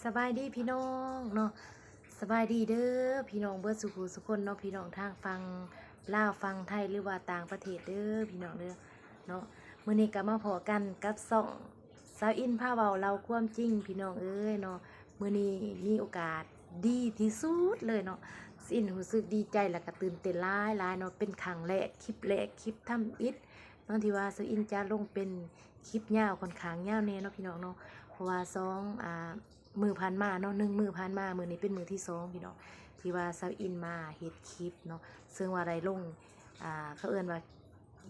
ສະບາຍດີພີ່ນ້ອງເນາະ ສະບາຍດີເດີພີ່ນ້ອງເບິດສູ່ຜູ້ສູ່ຄົນເນາະ ພີ່ນ້ອງທາງຝັ່ງລາວຝັ່ງໄທ ຫຼືວ່າຕ່າງປະເທດເດີພີ່ນ້ອງເດີເນາະ. ມື້ນີ້ກໍມາພໍ້ກັນກັບຊ່ອງສາວອິນພາເວົ້າເລົ່າຄວາມຈິງພີ່ນ້ອງເອີຍເນາະ. ມື້ນີ້ມີໂອກາດດີທີ່ສຸດເລີຍເນາະ ສາວອິນຮູ້ສຶກດີໃຈ ແລ້ວກໍຕື່ນເຕັ້ນຫຼາຍໆເນາະ ເປັນຄັ້ງແລກ ຄລິບແລກ ຄລິບທຳອິດເນາະ ທີ່ວ່າສາວອິນຈະລົງເປັນຄລິບຍາວ ຂ້ອນຂ້າງຍາວແດ່ເນາະພີ່ນ້ອງເນາະ ເພາະວ່າສອງ ອ່າ ມື້ຜ່ານມາເນາະ ໜຶ່ງມື້ຜ່ານມາ ມື້ນີ້ເປັນມື້ທີສອງພີ່ນ້ອງ ທີ່ວ່າສາວອິນມາເຮັດຄລິບເນາະ ເຊິ່ງວ່າໄດ້ລົງ ອ່າ ເຂົາເອີ້ນວ່າ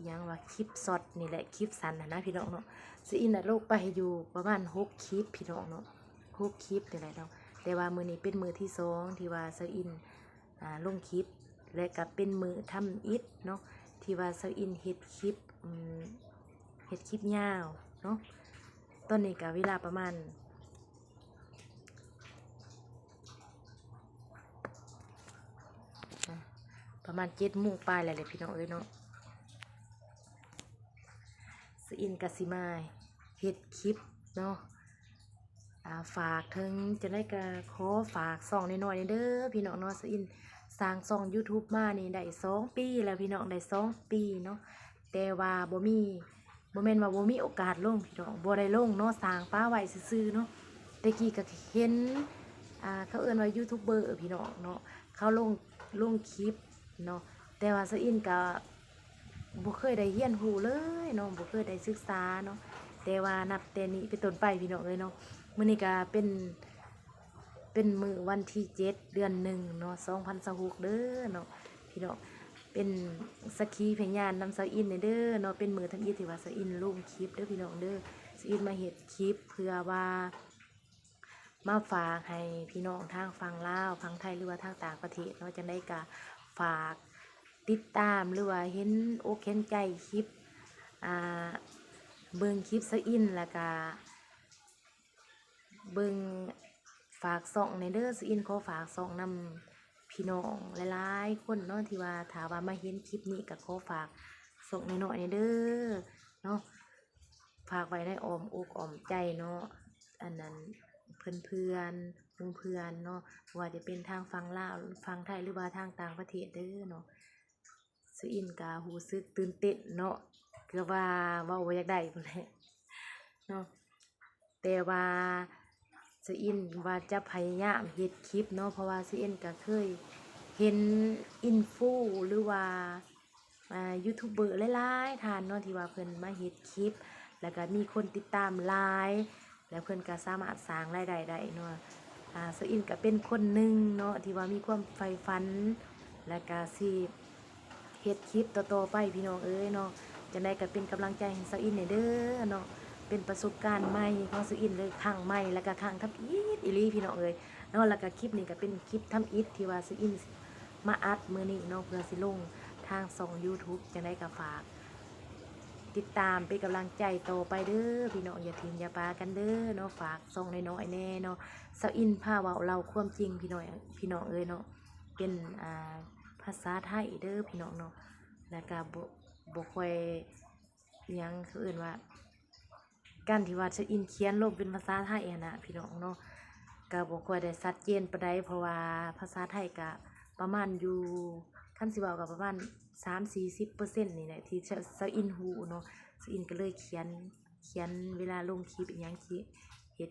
ຫຍັງວ່າ ຄລິບຊັອດນີ້ແຫຼະ ຄລິບສັ້ນຫັ້ນນະພີ່ນ້ອງເນາະ. ສາວອິນນະລົງໄປຢູ່ປະມານຫົກຄລິບພີ່ນ້ອງເນາະ ຫົກຄລິບນີ້ແຫຼະເນາະ ແຕ່ວ່າມື້ນີ້ເປັນມື້ທີສອງ ທີ່ວ່າສາວອິນ ອ່າ ລົງຄລິບ ແລະກະເປັນມື້ທຳອິດເນາະ ທີ່ວ່າສາວອິນເຮັດຄລິບ ເຮັດຄລິບຍາວເນາະ. ຕອນນີ້ກະເວລາປະມານ ອ່າ ປະມານເຈັດໂມງປາຍແລ້ວແຫຼະພີ່ນ້ອງເອີຍເນາະ. ສາວອິນກະຊິມາເຮັດຄລິບເນາະ ອ່າ ຝາກເຖິງ ຈັ່ງໃດກະຂໍຝາກຊ່ອງນ້ອຍໆແດ່ເດີພີ່ນ້ອງເນາະ. ສາວອິນສ້າງຊ່ອງຢູທູບມານີ້ໄດ້ສອງປີແລ້ວພີ່ນ້ອງ ໄດ້ສອງປີເນາະ ແຕ່ວ່າບໍ່ມີ ບໍ່ແມ່ນວ່າບໍ່ມີໂອກາດລົງພີ່ນ້ອງ ບໍ່ໄດ້ລົງເນາະ ສ້າງປະໄວ້ຊື່ໆເນາະ. ແຕ່ກີ້ກໍເຫັນ ອ່າ ເຂົາເອີ້ນວ່າຢູທູບເບີພີ່ນ້ອງເນາະ ເຂົາລົງ ລົງຄລິບເນາະ ແຕ່ວ່າສາວອິນກໍບໍ່ເຄີຍໄດ້ຮຽນຮູ້ເລີຍເນາະ ບໍ່ເຄີຍໄດ້ສຶກສາເນາະ. ແຕ່ວ່ານັບແຕ່ນີ້ເປັນຕົ້ນໄປພີ່ນ້ອງເອີຍເນາະ ມື້ນີ້ກໍເປັນ ເປັນມື້ວັນທີເຈັດ ເດືອນໜຶ່ງເນາະ ສອງພັນຊາວຫົກເດີເນາະ ພີ່ນ້ອງ ເປັນສັກຂີພະຍານນຳສາວອິນແດ່ເດີເນາະ. ເປັນມື້ທຳອິດທີ່ວ່າສາວອິນລົງຄລິບເດີພີ່ນ້ອງເດີ ສາວອິນມາເຮັດຄລິບເພື່ອວ່າມາຝາກໃຫ້ພີ່ນ້ອງທາງຝັ່ງລາວ ຝັ່ງໄທ ຫຼືວ່າທາງຕ່າງປະເທດເນາະ ຈັ່ງໃດກະຝາກຕິດຕາມ ຫຼືວ່າເຫັນອົກເຫັນໃຈຄລິບ ອ່າ ເບິ່ງຄລິບສາວອິນ ແລ້ວກະ ເບິ່ງ ຝາກຊ່ອງແດ່ເດີ ສາວອິນຂໍຝາກຊ່ອງນຳພີ່ນ້ອງຫຼາຍໆຄົນເນາະ ທີ່ວ່າຖ້າວ່າມາເຫັນຄລິບນີ້ກໍຂໍຝາກຊ່ອງນ້ອຍໆແດ່ເດີເນາະ ຝາກໄວ້ໃນອ້ອມອົກອ້ອມໃຈເນາະ ອັນນັ້ນ ເພື່ອນໆ ໝູ່ເພື່ອນເນາະ ບໍ່ວ່າຈະເປັນທາງຝັ່ງລາວ ຝັ່ງໄທ ຫຼືວ່າທາງຕ່າງປະເທດເດີເນາະ. ສາວອິນກະຮູ້ສຶກຕື່ນເຕັ້ນເນາະ ເກືອບວ່າເວົ້າບໍ່ຢາກໄດ້ພຸ້ນແຫຼະເນາະ ແຕ່ວ່າສາວອິນວ່າຈະພະຍາຍາມເຮັດຄລິບເນາະ ເພາະວ່າສາວອິນກະເຄີຍເຫັນອິນຟູ ຫຼືວ່າ ອ່າ ຢູທູບເບີຫຼາຍໆທ່ານເນາະ ທີ່ວ່າເພິ່ນມາເຮັດຄລິບ ແລ້ວກະມີຄົນຕິດຕາມຫຼາຍ ແລ້ວເພິ່ນກໍສາມາດສ້າງລາຍໄດ້ໄດ້ເນາະ. ອາ ສາວອິນກໍເປັນຄົນໜຶ່ງເນາະ ທີ່ວ່າມີຄວາມໃຝ່ຝັນ ແລ້ວກໍຊິເຮັດຄລິບຕໍ່ໆໄປພີ່ນ້ອງເອີຍເນາະ. ຈັ່ງໃດກໍເປັນກຳລັງໃຈໃຫ້ສາວອິນແດ່ເດີເນາະ. ເປັນປະສົບການໃໝ່ຂອງສາວອິນເລີຍ ຄັ້ງໃໝ່ ແລ້ວກໍຄັ້ງທຳອິດອີ່ຫຼີພີ່ນ້ອງເອີຍເນາະ. ແລ້ວກໍຄລິບນີ້ກໍເປັນຄລິບທຳອິດທີ່ວ່າສາວອິນ ມາອັດມື້ນີ້ເນາະ ເພື່ອຊິລົງທາງຊ່ອງຢູທູບ. ຈັ່ງໃດກໍຝາກຕິດຕາມເປັນກຳລັງໃຈຕໍ່ໄປເດີພີ່ນ້ອງ ຢ່າຖິ້ມຢ່າປະກັນເດີເນາະ. ຝາກຊ່ອງນ້ອຍໆແດ່ເນາະ. ສາວອິນພາເວົ້າເລົ່າຄວາມຈິງພີ່ນ້ອງ ພີ່ນ້ອງເອີຍເນາະ. ເປັນ ອ່າ ພາສາໄທເດີພີ່ນ້ອງເນາະ. ແລ້ວກໍບໍ່ ບໍ່ຄ່ອຍ ອີ່ຫຍັງ ເຂົາເອີ້ນວ່າ ການທີ່ວ່າສາວອິນຂຽນລົງເປັນພາສາໄທຫັ້ນນະພີ່ນ້ອງເນາະ ກະບໍ່ຄ່ອຍໄດ້ຊັດເຈນປານໃດ ເພາະວ່າພາສາໄທກະປະມານຢູ່ ຄັນຊິເວົ້າກະປະມານສາມສີ່ສິບເປີເຊັນນີ້ແຫຼະ ທີ່ສາວ ສາວອິນຮູ້ເນາະ. ສາວອິນກະເລີຍຂຽນ ຂຽນເວລາລົງຄລິບອີ່ຫຍັງ ຊິເຮັດ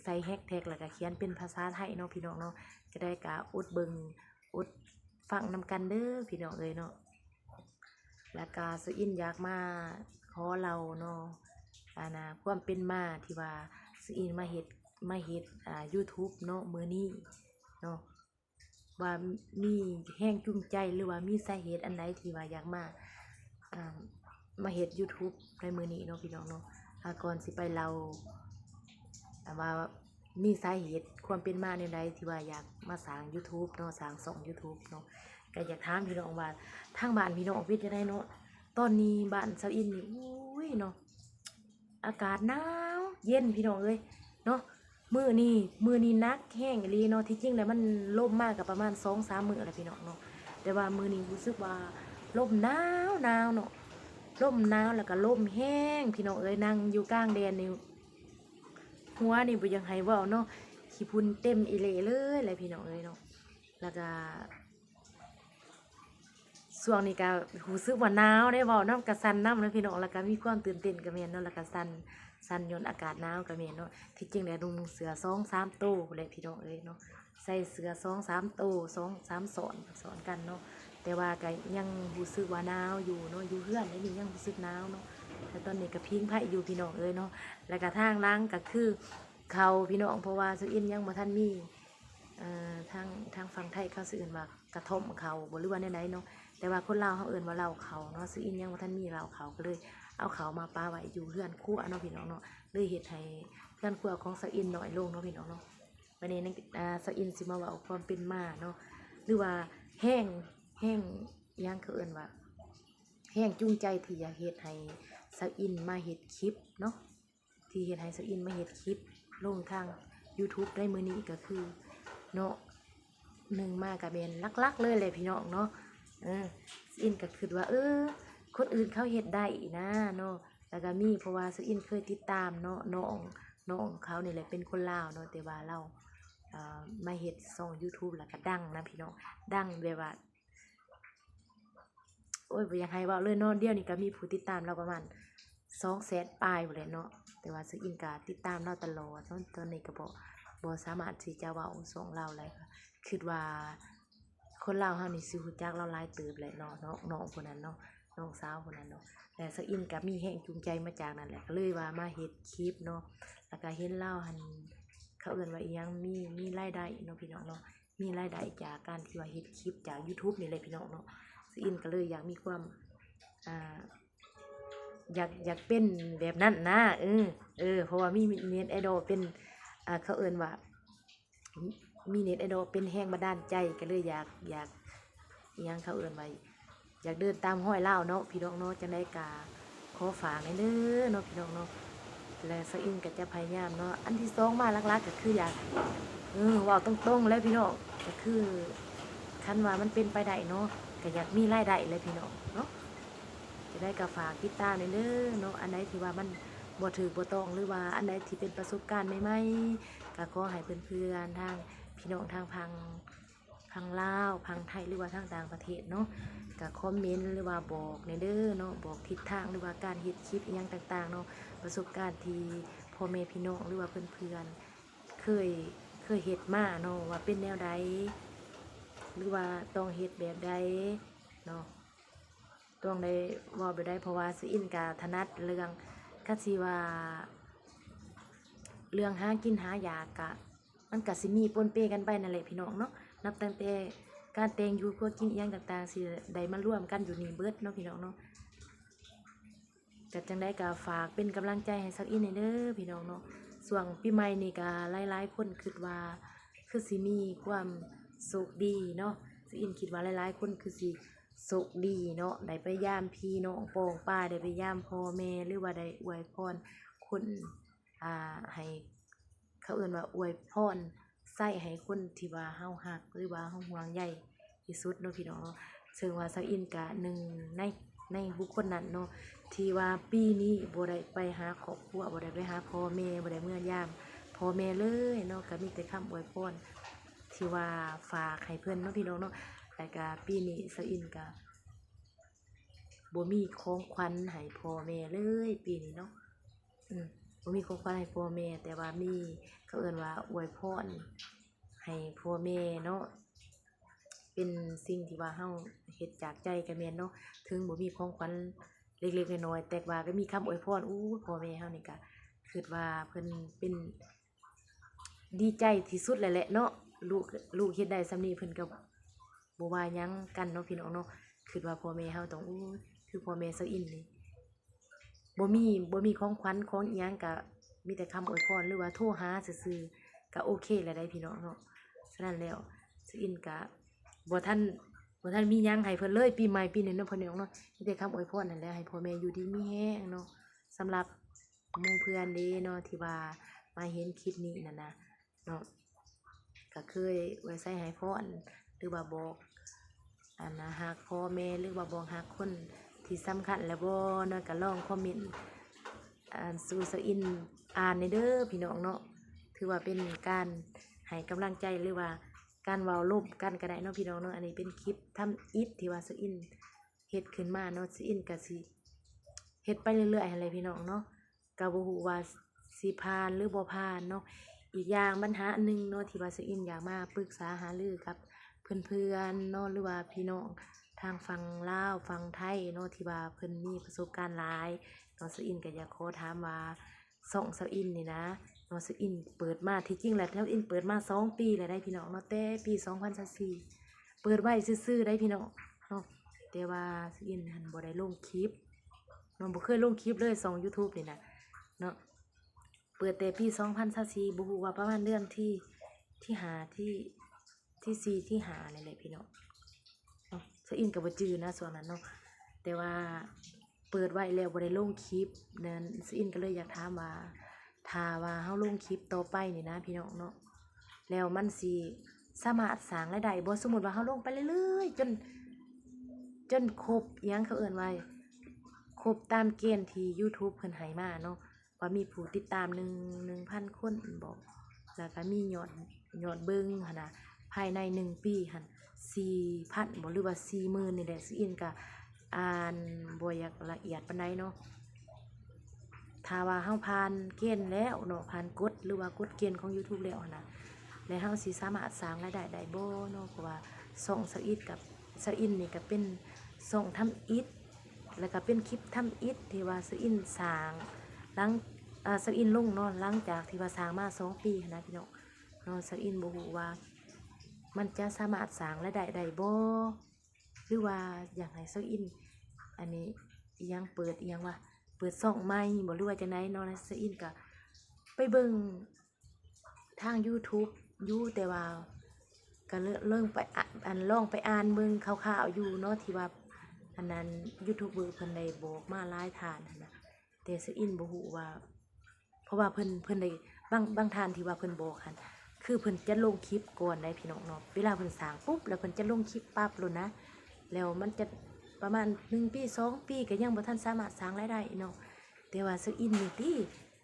ໃສ່ແຮັດແທັກ ແລ້ວກະຂຽນເປັນພາສາໄທເນາະພີ່ນ້ອງເນາະ. ຈັ່ງໃດກະອົດເບິ່ງ ອົດຟັງນຳກັນເດີພີ່ນ້ອງເອີຍເນາະ. ແລ້ວກະສາວອິນຢາກມາຂໍເລົ່າເນາະ ອັນນ່າ ຄວາມເປັນມາທີ່ວ່າສາວອິນມາເຮັດ ມາເຮັດ ອ່າ ຢູທູບເນາະ ມື້ນີ້ເນາະ ວ່າມີແຮງຈູງໃຈ ຫຼືວ່າມີສາເຫດອັນໃດທີ່ວ່າຢາກມາ ອ່າ ມາເຮັດຢູທູບໃນມື້ນີ້ເນາະພີ່ນ້ອງເນາະ. ອ່າ ກ່ອນຊິໄປເລົ່າ ອ່າ ວ່າມີສາເຫດຄວາມເປັນມາແນວໃດທີ່ວ່າຢາກມາສ້າງຢູທູບເນາະ ສ້າງຊ່ອງຢູທູບເນາະ ກໍຢາກຖາມພີ່ນ້ອງວ່າ ທາງບ້ານພີ່ນ້ອງເປັນຈັ່ງໃດເນາະ? ຕອນນີ້ບ້ານສາວອິນນີ້ ໂອ້ຍເນາະ ອາກາດໜາວເຢັນພີ່ນ້ອງເອີຍເນາະ. ມື້ນີ້ ມື້ນີ້ໜັກແຮງອີ່ຫຼີເນາະ. ທີ່ຈິງແລ້ວມັນລົມມາກໍປະມານສອງສາມມື້ແລ້ວພີ່ນ້ອງເນາະ ແຕ່ວ່າມື້ນີ້ຮູ້ສຶກວ່າລົມໜາວໆເນາະ ລົມໜາວ ແລ້ວກໍລົມແຮງພີ່ນ້ອງເອີຍ. ນັ່ງຢູ່ກາງແດດນີ້ ຫົວນີ້ບໍ່ຢາກໃຫ້ເວົ້າເນາະ ຂີ້ຝຸ່ນເຕັມອີ່ເຫຼເລີຍແຫຼະພີ່ນ້ອງເອີຍເນາະ. ແລ້ວກະຊ່ວງນີ້ກະຮູ້ສຶກວ່າໜາວເດ້ ເວົ້ານຳກະສັ່ນນຳເລີຍພີ່ນ້ອງ ແລ້ວກະມີຄວາມຕື່ນເຕັ້ນກະແມ່ນເນາະ ແລ້ວກະສັ່ນ ສັ່ນຍ້ອນອາກາດໜາວກະແມ່ນເນາະ. ທີ່ຈິງແລ້ວນຸ່ງເສື້ອສອງສາມໂຕພຸ້ນແຫຼະພີ່ນ້ອງເອີຍເນາະ ໃສ່ເສື້ອສອງສາມໂຕ ສອງສາມຊ້ອນ ຊ້ອນກັນເນາະ. ແຕ່ວ່າກະຍັງຮູ້ສຶກວ່າໜາວຢູ່ເນາະ ຢູ່ເຮືອນເດນີ້ຍັງຮູ້ສຶກໜາວເນາະ. ແຕ່ຕອນນີ້ກະພິງໄຟຢູ່ພີ່ນ້ອງເອີຍເນາະ. ແລ້ວກະທາງຫຼັງກະຄືເຂົາພີ່ນ້ອງ ເພາະວ່າຊາວອິນຍັງບໍ່ທັນມີ ເອີ ທາງ ທາງຝັ່ງໄທເຂົາຊິເອີ້ນວ່າກະທ້ອມເຂົາບໍ ຫຼືວ່າແນວໃດເນາະ ແຕ່ວ່າຄົນລາວເຮົາເອີ້ນວ່າເລົ້າເຂົ້າເນາະ. ຊາວອິນຍັງບໍ່ທັນມີເລົ້າເຂົ້າ ກະເລີຍເອົາເຂົ້າມາປະໄວ້ຢູ່ເຮືອນຄົວເນາະພີ່ນ້ອງເນາະ ເລີຍເຮັດໃຫ້ເຮືອນຄົວຂອງຊາວອິນນ້ອຍລົງເນາະພີ່ນ້ອງເນາະ. ບາດນີ້ ອາ ຊາວອິນຊິມາເວົ້າຄວາມເປັນມາເນາະ ຫຼືວ່າແຮງ ແຮງ ອີ່ຫຍັງເຂົາເອີ້ນວ່າ ແຮງຈູງໃຈທີ່ຢາກເຮັດໃຫ້ຊາວອິນມາເຮັດຄລິບເນາະ ທີ່ເຮັດໃຫ້ຊາວອິນມາເຮັດຄລິບລົງທາງຢູທູບໃນມື້ນີ້ກະຄືເນາະ ໜຶ່ງມາກະແມ່ນຫຼັກໆເລີຍແຫຼະພີ່ນ້ອງເນາະ. ເອີ ຊາວອິນກະຄຶດວ່າ ເອີ ຄົນອື່ນເຂົາເຮັດໄດ້ນະເນາະ ແລ້ວກະມີ ເພາະວ່າຊາວອິນເຄີຍຕິດຕາມເນາະ ນ້ອງ ນ້ອງເຂົານີ້ແຫຼະ ເປັນຄົນລາວເນາະ ແຕ່ວ່າລາວ ເອີ ມາເຮັດຊ່ອງຢູທູບ ແລ້ວກະດັງນະພີ່ນ້ອງ ດັງແບບວ່າ ໂອ້ຍ ບໍ່ຢາກໃຫ້ເວົ້າເລີຍເນາະ ດຽວນີ້ກະມີຜູ້ຕິດຕາມລາວປະມານສອງແສນປາຍພຸ້ນແຫຼະເນາະ. ແຕ່ວ່າຊາວອິນກະຕິດຕາມລາວຕະຫຼອດເນາະ ຕອນນີ້ກະບໍ່ ບໍ່ສາມາດທີ່ຈະເວົ້າຊ່ອງລາວໄດ້ ຄຶດວ່າຄົນລາວເຮົານີ້ຊິຮູ້ຈັກລາວຫຼາຍເຕີບແຫຼະເນາະ ນ້ອງ ນ້ອງຜູ້ນັ້ນເນາະ ນ້ອງສາວຜູ້ນັ້ນເນາະ. ແລະຊາວອິນກະມີແຮງຈູງໃຈມາຈາກນັ້ນແຫຼະ ກະເລີຍວ່າມາເຮັດຄລິບເນາະ ແລ້ວກະເຫັນລາວຫັ້ນ ເຂົາເອີ້ນວ່າອີ່ຫຍັງ ມີ ມີລາຍໄດ້ເນາະພີ່ນ້ອງເນາະ ມີລາຍໄດ້ຈາກການທີ່ວ່າເຮັດຄລິບຈາກຢູທູບນີ້ແຫຼະພີ່ນ້ອງເນາະ. ຊາວອິນກະເລີຍຢາກມີຄວາມ ອ່າ ຢາກ ຢາກເປັນແບບນັ້ນນະ ເອີ ເອີ ເພາະວ່າມີເນັດໄອດອລເປັນ ອ່າ ເຂົາເອີ້ນວ່າ ມີເນັດໄອດອລເປັນແຮງບັນດານໃຈ ກະເລີຍຢາກ ຢາກ ອີ່ຫຍັງເຂົາເອີ້ນວ່າ ຢາກເດີນຕາມຮອຍລາວເນາະພີ່ນ້ອງເນາະ. ຈັ່ງໃດກະຂໍຝາກແດ່ເດີເນາະພີ່ນ້ອງເນາະ ແລະຊາວອິນກະຈະພະຍາຍາມເນາະ. ອັນທີສອງມາຫຼັກໆກະຄືຢາກ ເອີ ເວົ້າຕົງໆແຫຼະພີ່ນ້ອງ ກະຄືຄັນວ່າມັນເປັນໄປໄດ້ເນາະ ກະຢາກມີລາຍໄດ້ແຫຼະພີ່ນ້ອງເນາະ. ຈັ່ງໃດກະຝາກຕິດຕາມແດ່ເດີເນາະ ອັນໃດທີ່ວ່າມັນບໍ່ຖືກບໍ່ຕ້ອງ ຫຼືວ່າອັນໃດທີ່ເປັນປະສົບການໃໝ່ໆ ກະຂໍໃຫ້ເພື່ອນໆ ທາງພີ່ນ້ອງທາງຝັ່ງ ຝັ່ງລາວ ຝັ່ງໄທ ຫຼືວ່າທາງຕ່າງປະເທດເນາະ ກະຄອມເມັນ ຫຼືວ່າບອກແດ່ເດີເນາະ ບອກທິດທາງ ຫຼືວ່າການເຮັດຄລິບອີ່ຫຍັງຕ່າງໆເນາະ ປະສົບການທີ່ພໍ່ແມ່ພີ່ນ້ອງ ຫຼືວ່າເພື່ອນໆ ເຄີຍ ເຄີຍເຮັດມາເນາະ ວ່າເປັນແນວໃດ ຫຼືວ່າຕ້ອງເຮັດແບບໃດເນາະ ຕ້ອງໄດ້ເວົ້າແບບໃດ ເພາະວ່າຊາວອິນກະຖະໜັດເລື່ອງ ກະຊິວ່າເລື່ອງຫາກິນຫາຢາກ ກະມັນກະຊິມີປົນເປກັນໄປນັ້ນແຫຼະພີ່ນ້ອງເນາະ. ນັບຕັ້ງແຕ່ການແຕ່ງຢູ່ຄົວກິນອີ່ຫຍັງຕ່າງໆ ຊິໄດ້ມາລວມກັນຢູ່ນີ້ເບິດເນາະພີ່ນ້ອງເນາະ. ກະຈັ່ງໃດກະຝາກເປັນກຳລັງໃຈໃຫ້ຊາວອິນແດ່ເດີພີ່ນ້ອງເນາະ. ຊ່ວງປີໃໝ່ນີ້ກະຫຼາຍໆຄົນຄຶດວ່າຄືຊິມີຄວາມໂຊກດີເນາະ ຊາວອິນຄິດວ່າຫຼາຍໆຄົນຄືຊິໂຊກດີເນາະ ໄດ້ໄປຢາມພີ່ນ້ອງປ້ອງປາຍ ໄດ້ໄປຢາມພໍ່ແມ່ ຫຼືວ່າໄດ້ອວຍພອນຄົນ ອ່າ ໃຫ້ ເຂົາເອີ້ນວ່າອວຍພອນໃຊ້ໃຫ້ຄົນທີ່ວ່າເຮົາຮັກ ຫຼືວ່າເຮົາຫ່ວງໃຍທີ່ສຸດເນາະພີ່ນ້ອງເນາະ. ເຊິ່ງວ່າຊາວອິນກະໜຶ່ງໃນ ໃນບຸກຄົນນັ້ນເນາະ ທີ່ວ່າປີນີ້ບໍ່ໄດ້ໄປຫາຄອບຄົວ ບໍ່ໄດ້ໄປຫາພໍ່ແມ່ ບໍ່ໄດ້ເມືອຢາມພໍ່ແມ່ເລີຍເນາະ ກະມີແຕ່ຄຳອວຍພອນທີ່ວ່າຝາກໃຫ້ເພິ່ນເນາະພີ່ນ້ອງເນາະ. ແລ້ວກະປີນີ້ຊາວອິນກະ ບໍ່ມີຂອງຂວັນໃຫ້ພໍ່ແມ່ເລີຍປີນີ້ເນາະ ອືມ ບໍ່ມີຂອງຂວັນໃຫ້ພໍ່ແມ່ ແຕ່ວ່າມີ ເຂົາເອີ້ນວ່າອວຍພອນໃຫ້ພໍ່ແມ່ເນາະ ເປັນສິ່ງທີ່ວ່າເຮົາເຮັດຈາກໃຈກະແມ່ນເນາະ. ເຖິງບໍ່ມີຂອງຂວັນເລັກໆນ້ອຍໆ ແຕ່ວ່າກະມີຄຳອວຍພອນ ໂອ້ຍ ພໍ່ແມ່ເຮົານີ້ກະ ຄຶດວ່າເພິ່ນເປັນ ດີໃຈທີ່ສຸດແລ້ວແຫຼະເນາະ ລູກ ລູກເຮັດໄດ້ສ່ຳນີ້ເພິ່ນກະບໍ່ວ່າຫຍັງກັນເນາະພີ່ນ້ອງເນາະ. ຄຶດວ່າພໍ່ແມ່ເຮົາຕ້ອງ ໂອ້ຍ ຄືພໍ່ແມ່ຊາວອິນນີ້ ບໍ່ມີ ບໍ່ມີຂອງຂວັນຂອງອີ່ຫຍັງ ກະມີແຕ່ຄຳອວຍພອນ ຫຼືວ່າໂທຫາຊື່ໆ ກະໂອເຄແລ້ວໃດ໋ພີ່ນ້ອງເນາະ. ສະນັ້ນແລ້ວຊາວອິນກະບໍ່ທັນ ບໍ່ທັນມີຫຍັງໃຫ້ເພິ່ນເລີຍ ປີໃໝ່ປີນີ້ເນາະ ພໍ່ນ້ອງເນາະ ມີແຕ່ຄຳອວຍພອນນັ້ນແຫຼະ ໃຫ້ພໍ່ແມ່ຢູ່ດີມີແຮງເນາະ. ສຳລັບ ໝູ່ເພື່ອນເດ້ເນາະ ທີ່ວ່າມາເຫັນຄລິບນີ້ນັ້ນນະເນາະ ກະເຄີຍໄວ້ໃສ່ໃຫ້ພອນ ຫຼືວ່າບອກ ອັນນະ ຮັກພໍ່ແມ່ ຫຼືວ່າບອກຮັກຄົນທີ່ສຳຄັນແລ້ວບໍ່ເນາະ ກະລອງຄອມເມັນ ອັນ ສູ່ຊາວອິນອ່ານແດ່ເດີພີ່ນ້ອງເນາະ. ຖືວ່າເປັນການໃຫ້ກຳລັງໃຈ ຫຼືວ່າການເວົ້າລົມກັນກໍໄດ້ເນາະພີ່ນ້ອງເນາະ. ອັນນີ້ເປັນຄລິບທຳອິດທີ່ວ່າສາວອິນເຮັດຂຶ້ນມາເນາະ, ສາວອິນກໍຊິເຮັດໄປເລື້ອຍໆຫັ້ນແຫຼະພີ່ນ້ອງເນາະ. ກໍບໍ່ຮູ້ວ່າຊິຜ່ານຫຼືບໍ່ຜ່ານເນາະ. ອີກຢ່າງບັນຫາອັນໜຶ່ງເນາະ ທີ່ວ່າສາວອິນຢາກມາປຶກສາຫາລືກັບເພື່ອນໆເນາະ ຫຼືວ່າພີ່ນ້ອງທາງຝັ່ງລາວ ຝັ່ງໄທເນາະ ທີ່ວ່າເພິ່ນມີປະສົບການຫຼາຍເນາະ. ສາວອິນກໍຢາກຂໍຖາມວ່າ ຊ່ອງສາວອິນນີ້ນະເນາະ ສາວອິນເປີດມາ ທີ່ຈິງແລ້ວສາວອິນເປີດມາສອງປີແລ້ວໄດ໋ພີ່ນ້ອງເນາະ, ແຕ່ປີສອງພັນຊາວສີ່ ເປີດໄວ້ຊື່ໆໄດ໋ພີ່ນ້ອງເນາະ. ແຕ່ວ່າສາວອິນຫັ້ນບໍ່ໄດ້ລົງຄລິບເນາະ, ບໍ່ເຄີຍລົງຄລິບເລີຍ ຊ່ອງຢູທູບນີ້ນະເນາະ. ເປີດແຕ່ປີສອງພັນຊາວສີ່ ບໍ່ຮູ້ວ່າປະມານເດືອນທີ ທີຫ້າ ທີ ທີສີ່ ທີຫ້ານີ້ແຫຼະພີ່ນ້ອງເນາະ. ສາວອິນກໍບໍ່ຈື່ນະຊ່ວງນັ້ນເນາະ, ແຕ່ວ່າເປີດໄວ້ແລ້ວບໍ່ໄດ້ລົງຄລິບນັ້ນ ສາວອິນກໍເລີຍຢາກຖາມວ່າ ຖ້າວ່າເຮົາລົງຄລິບຕໍ່ໄປນີ້ນະພີ່ນ້ອງເນາະ ແລ້ວມັນຊິສາມາດສ້າງລາຍໄດ້ບໍ່? ສົມມຸດວ່າເຮົາລົງໄປເລື້ອຍໆ ຈົນ ຈົນຄົບ ອີຫຍັງເຂົາເອີ້ນວ່າ ຄົບຕາມເກນທີ່ຢູທູບເພິ່ນໃຫ້ມາເນາະ ວ່າມີຜູ້ຕິດຕາມໜຶ່ງ ໜຶ່ງພັນຄົນບໍ ແລ້ວກໍມີຍອດ ຍອດເບິ່ງຫັ້ນນະ ພາຍໃນໜຶ່ງປີຫັ້ນສີ່ພັນບໍ ຫຼືວ່າສີ່ໝື່ນນີ້ແຫຼະ. ສາວອິນກໍອ່ານບໍ່ຢາກລະອຽດປານໃດເນາະ. ຖ້າວ່າເຮົາຜ່ານເກນແລ້ວເນາະ ຜ່ານກົດ ຫຼືວ່າກົດເກນຂອງຢູທູບແລ້ວຫັ້ນນະ ແລ້ວເຮົາຊິສາມາດສ້າງລາຍໄດ້ໄດ້ບໍ່ເນາະ? ເພາະວ່າຊ່ອງສາວອິນກັບ ສາວອິນນີ້ກໍເປັນຊ່ອງທຳອິດ ແລ້ວກໍເປັນຄລິບທຳອິດທີ່ວ່າສາວອິນສ້າງ ຫຼັງ ອາ ສາວອິນລົງເນາະ ຫຼັງຈາກທີ່ວ່າສ້າງມາສອງປີຫັ້ນນະພີ່ນ້ອງເນາະ. ສາວອິນບໍ່ຮູ້ວ່າມັນຈະສາມາດສ້າງລາຍໄດ້ໄດ້ບໍ່ ຫຼືວ່າຢາກໃຫ້ສາວອິນ ອັນນີ້ ອີຫຍັງ ເປີດ ອີຫຍັງວະ ເປີດຊ່ອງໃໝ່ບໍ ຫຼືວ່າຈັ່ງໃດເນາະ. ແລ້ວສາວອິນກໍໄປເບິ່ງ ທາງຢູທູບຢູ່ ແຕ່ວ່າກໍເລີ- ເລີ່ມໄປອະ- ອັນ ລອງໄປອ່ານເບິ່ງຄ່າວໆຢູ່ເນາະ ທີ່ວ່າ ອັນນັ້ນ ຢູທູບເບີເພິ່ນໄດ້ບອກມາຫຼາຍທ່ານຫັ້ນນະ ແຕ່ສາວອິນບໍ່ຮູ້ວ່າ ເພາະວ່າເພິ່ນ ເພິ່ນໄດ້ ບາງ ບາງທ່ານທີ່ວ່າເພິ່ນບອກຫັ້ນ ຄືເພິ່ນຈະລົງຄລິບກ່ອນໄດ໋ພີ່ນ້ອງເນາະ. ເວລາເພິ່ນສ້າງປຸບ ແລ້ວເພິ່ນຈະລົງຄລິບປັບໂລດນະ ແລ້ວມັນຈະປະມານໜຶ່ງປີ ສອງປີ ກໍຍັງບໍ່ທັນສາມາດສ້າງລາຍໄດ້ເນາະ. ແຕ່ວ່າສາວອິນນີ້ຕິ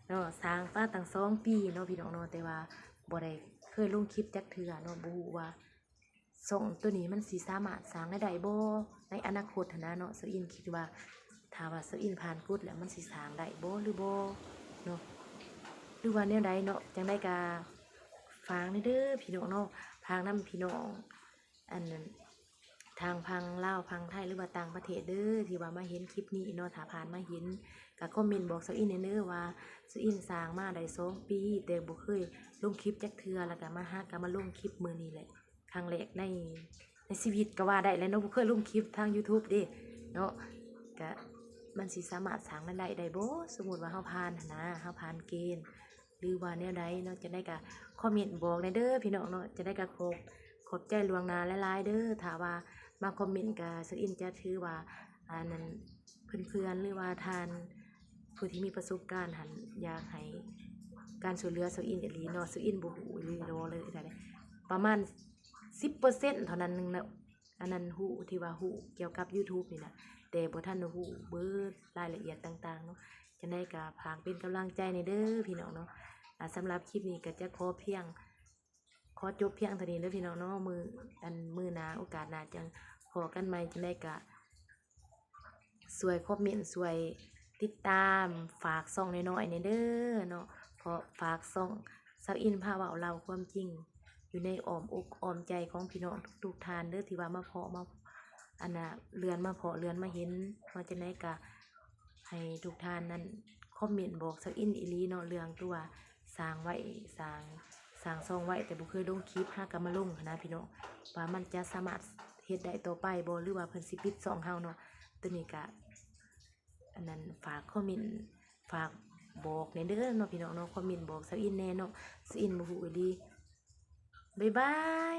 ເນາະ ສ້າງມາຕັ້ງສອງປີເນາະພີ່ນ້ອງເນາະ ແຕ່ວ່າບໍ່ໄດ້ເຄີຍລົງຄລິບຈັກເທື່ອເນາະ ບໍ່ຮູ້ວ່າຊ່ອງໂຕນີ້ມັນຊິສາມາດສ້າງລາຍໄດ້ບໍ່ໃນອະນາຄົດຫັ້ນນະເນາະ. ສາວອິນຄິດວ່າ ຖ້າວ່າສາວອິນຜ່ານກົດແລ້ວ ມັນຊິສ້າງໄດ້ບໍ່ ຫຼືບໍ່ເນາະ ຫຼືວ່າແນວໃດເນາະ. ຈັ່ງໃດກໍຝາກແດ່ເດີພີ່ນ້ອງເນາະ ຝາກນຳພີ່ນ້ອງ ອັນ ທາງຝັ່ງລາວ ຝັ່ງໄທ ຫຼືວ່າຕ່າງປະເທດເດີ ທີ່ວ່າມາເຫັນຄລິບນີ້ເນາະ. ຖ້າຜ່ານມາເຫັນກໍຄອມເມັນບອກສາວອິນແດ່ເດີວ່າ ສາວອິນສ້າງມາໄດ້ສອງປີ ແຕ່ບໍ່ເຄີຍລົງຄລິບຈັກເທື່ອ ແລ້ວກໍມາຫາກໍມາລົງຄລິບມື້ນີ້ແຫຼະ ຄັ້ງແລກໃນ ໃນຊີວິດກໍວ່າໄດ້ແຫຼະເນາະ ບໍ່ເຄີຍລົງຄລິບທາງຢູທູບເດ້ເນາະ. ກໍມັນຊິສາມາດສ້າງລາຍໄດ້ໄດ້ບໍ່ ສົມມຸດວ່າເຮົາຜ່ານຫັ້ນນະ ເຮົາຜ່ານເກນ ຫຼືວ່າແນວໃດເນາະ. ຈັ່ງໃດກໍຄອມເມັນບອກແດ່ເດີພີ່ນ້ອງເນາະ. ຈັ່ງໃດກໍຂອບ ຂອບໃຈລ່ວງໜ້າຫຼາຍໆເດີ ຖ້າວ່າມາຄອມເມັນກໍສາວອິນຈະຖືວ່າ ອັນນັ້ນ ເພື່ອນໆ ຫຼືວ່າທ່ານຜູ້ທີ່ມີປະສົບການຫັ້ນ ຢາກໃຫ້ການຊ່ວຍເຫຼືອສາວອິນອີ່ຫຼີເນາະ. ສາວອິນບໍ່ຮູ້ອີ່ຫຼີເລີຍ ປະມານສິບເປີເຊັນເທົ່ານັ້ນເນາະ ອັນນັ້ນຮູ້ ທີ່ວ່າຮູ້ກ່ຽວກັບຢູທູບນີ້ນະ ແຕ່ບໍ່ທັນຮູ້ເບີດລາຍລະອຽດຕ່າງໆເນາະ. ຈັ່ງໃດກໍຝາກເປັນກຳລັງໃຈແດ່ເດີພີ່ນ້ອງເນາະ. ອາ ສຳລັບຄລິບນີ້ກໍຈະຂໍພຽງ ຂໍຈົບພຽງເທົ່ານີ້ເດີພີ່ນ້ອງເນາະ. ມື້ ອັນ ມື້ໜ້າ ໂອກາດໜ້າ ຈັ່ງພໍ້ກັນໃໝ່. ຈັ່ງໃດກໍຊ່ວຍຄອມເມັນ ຊ່ວຍຕິດຕາມ ຝາກຊ່ອງນ້ອຍໆແດ່ເດີເນາະ ເພາະຝາກຊ່ອງສາວອິນພາເວົ້າເລົ່າຄວາມຈິງ ຢູ່ໃນອ້ອມອົກອ້ອມໃຈຂອງພີ່ນ້ອງທຸກໆທ່ານເດີ ທີ່ວ່າມາເພາະມາ ອັນນ່າ ເລື່ອນມາເພາະເລື່ອນມາເຫັນເນາະ. ຈັ່ງໃດກໍໃຫ້ທຸກທ່ານນັ້ນຄອມເມັນບອກສາວອິນອີ່ຫຼີເນາະ ເລື່ອງທີ່ວ່າສ້າງໄວ້ ສ້າງ ສ້າງຊ່ອງໄວ້ ແຕ່ບໍ່ເຄີຍລົງຄລິບ ຫາກໍມາລົງຫັ້ນນະພີ່ນ້ອງ ວ່າມັນຈະສາມາດເຮັດໄດ້ຕໍ່ໄປບໍ່ ຫຼືວ່າເພິ່ນຊິປິດຊ່ອງເຮົາເນາະ. ໂຕນີ້ກໍ ອັນນັ້ນ ຝາກຄອມເມັນ ຝາກບອກແດ່ເດີເນາະພີ່ນ້ອງເນາະ ຄອມເມັນບອກສາວອິນແດ່ເນາະ. ສາວອິນບໍ່ຮູ້ອີ່ຫຼີ. ບາຍບາຍ.